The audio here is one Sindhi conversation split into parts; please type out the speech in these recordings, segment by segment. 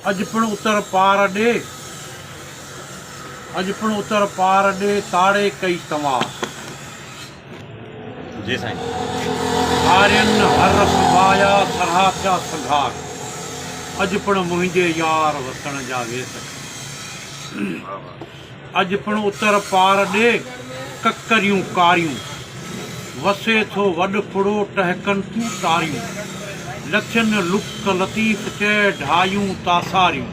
اڄ پڻ اتر پار ڏي، اڄ پڻ اتر پار ڏي، تاڙي ڪئي تنوار. جي سائين. هارين هر سنڀايا، سرها ٿيا سنگهار. اڄ پڻ منهنجي يار وسڻ جا ويس کڻي. اڄ پڻ اتر پار ڏي، ڪڪريون ڪاريون. وسي ٿو وڏ ڦڙو، ٽهڪن ٿيون ٽاريون. لٿين لڪ لطيف چئه، ڍايون تاساريون.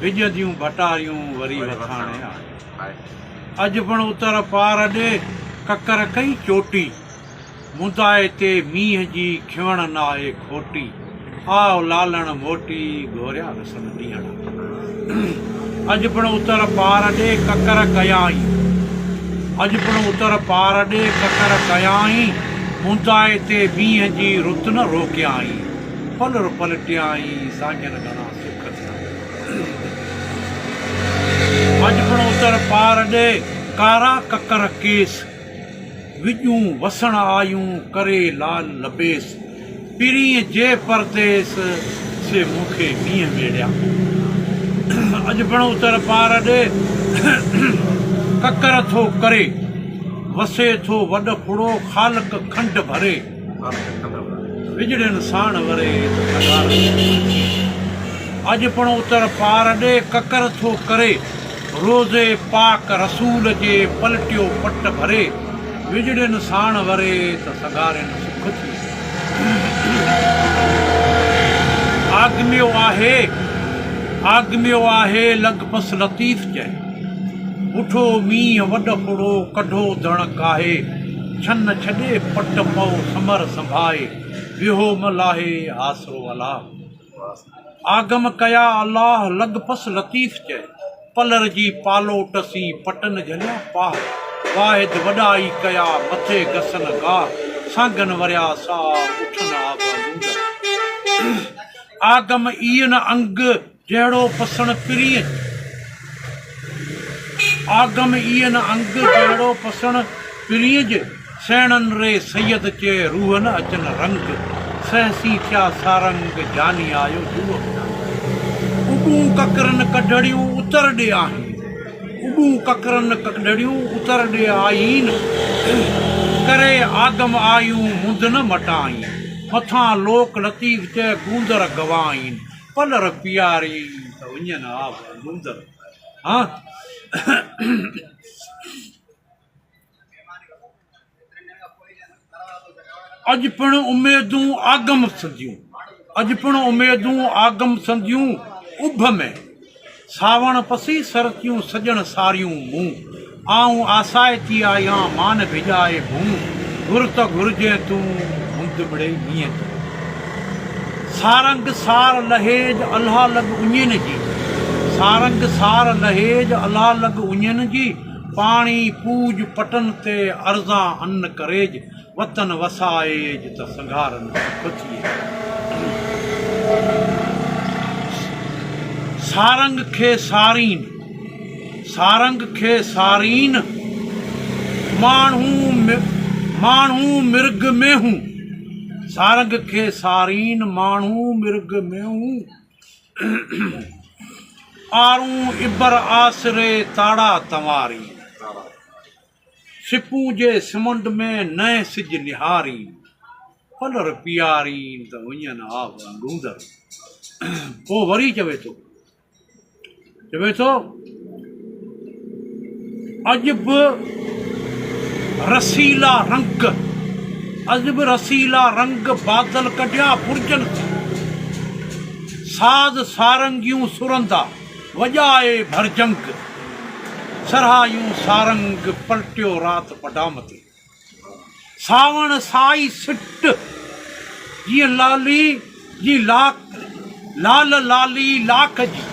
وڄنديون ڀٽاريون، وري وٿاڻي آيون. اڄ پڻ اتر پار ڏي، ڪڪر ڪئي چوٽي. مندائي تي مينهن جي، کنوڻ ناهي کوٽي. آء لالڻ موٽي، گهوريا رسن ڏينهڙا. اڄ پڻ اتر پار ڏي، ڪڪر ڪيائين. اڄ پڻ اتر پار ڏي، ڪڪر ڪيائين. مندائي تي مينهن جي، رت نه روڪيائين. پلر پلٽيائين، سانگين گهڻا سک ٿيا. اڄ پڻ اتر پار ڏي، ڪارا ڪڪر ڪيس. وڄون وسڻ آيون، ڪري لال لبيس. پرينء جي پرديس، سي مون کي مينهن ميڙيا. اڄ پڻ اتر پار ڏي، ڪڪر ٿو ڪري. وسي ٿو وڏ ڦڙو، خالق کنڊ ڀري. وڄڙين ساڻ وري ته سگهارن ٿي. اڄ پڻ اتر پار ڏي ڪڪر ٿو ڪري. روضي پاڪ رسول جي پلٽيو پٽ ڀري. وڄڙين ساڻ وري ته سگهارين سک ٿي. آگميو آهي آگميو آهي لڳ پس لطيف چئي. اٺو مينهن وڏ ڦڙو ڪڍو ڌڻ ڪاهي. ڇن ڇڏي پٽ پئو سمر سنڀائي، ويهو م لاهي آسرو الله. آگم ڪيا الله لڳ پس لطيف چئي، پلر جي پالوٽ سين پٽن جهليا پاهه. واحد وڏائي ڪيا مٿي گسن گاهه، سانگن وريا ساهه اٺن آب انگوندر. آگم ايئن انگ جهڙو پسڻ پرينء جي. آگم ايئن انگ جهڙو پسڻ پرينء جي. سهڻن ري سيد چئي روح نه اچن رنگ. سهسين ٿيا سارنگ جاني آيو جوء ۾. اٻون ڪڪرن ڪڍڙيون اتر ڏي آهين. اٻون ڪڪرن ڪڍڙيون اتر ڏي آهين. ڪري آگم آيون منڌ نه مٽائين. مٿان لوڪ لطيف چئي گوندر گوائين. پلر پيارين ته وڃن آب اندر ها. اڄ پڻ اميدون آگم سنديون اڄ پڻ اميدون آگم سنديون اڀ ۾. ساوڻ پسي سرتيون سڄڻ ساريون مون. آئون آسائتي آهيان مان ڀڄائي ڀون. گهر ته گهرجين تون هوند مڙئي مينهن تون. سارنگ سار لهيج الله لڳ اڃين جي. سارنگ سار لهيج الله لڳ اڃين جي. پاڻي پوڄ پٽن تي ارزان ان ڪريج. وطن وسائيج ته سنگهارن سک ٿئي. سارنگ کي سارين، سارنگ کي سارين، ماڻهو ماڻهو مرگ مينهون، سارنگ کي سارين، ماڻهو مرگ مينهون، آرون ابر آسري تاڙا تنوارين. سپون جي سمنڊ ۾ نئين سج نهارين، پلر پيارين ته وڃن آب انگوندر. پوء وري چوي ٿو، چوي ٿو، اڄ به رسيلا رنگ، اڄ به رسيلا رنگ بادل ڪڍيا برجن سان، ساز سارنگيون سرندا. وڄائي ڀرجنگ، سرهايون سارنگ، پلٽيو رات پڊام تي. سانوڻ سائي سٽ، جيئن لالي جي لاک، لال لالي لاک جي.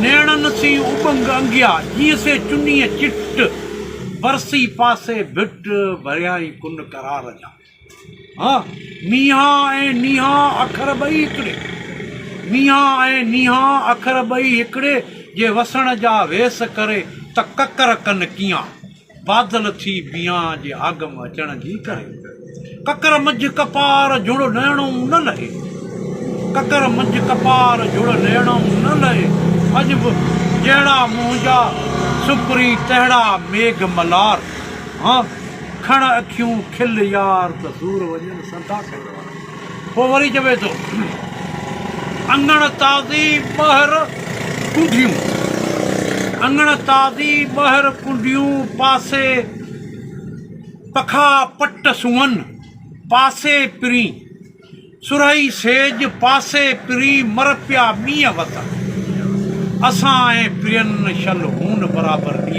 نيڻن سين اٻنگ انگيا، جيئن سي چنيء چٽ. برسي پاسي ڀٽ، ڀريائين ڪن قرار جا. ها، مينهان ۽ نينهان اکر ٻئي هڪڙي. مينهان ۽ نينهان اکر ٻئي هڪڙي، جي وسڻ جا ويس ڪري، ته ڪڪر ڪن ڪيان. بادل ٿي بيهان، جي آگم اچڻ جي ڪري. ڪڪر منجهه ڪپار، جهڙو نيڻئون نه لهي. ڪڪر منجهه ڪپار جڙ نيڻئون نه لهي. اڄ به جهڙا منهنجا سپرين تهڙا ميگهه ملار. هان کڻ اکيون کل يار ته سور وڃن سندا کل وارا. پوء وري چوي ٿو. اڱڻ تازي ٻهر ڪنڍيون. اڱڻ تازي ٻهر ڪنڍيون پاسي پکا پٽ سونهن پاسي پرين. سرهئي سيج پاسي پرين مر پيا مينهن وسن. اسان ۽ پرين شل هون برابر ڏينهن.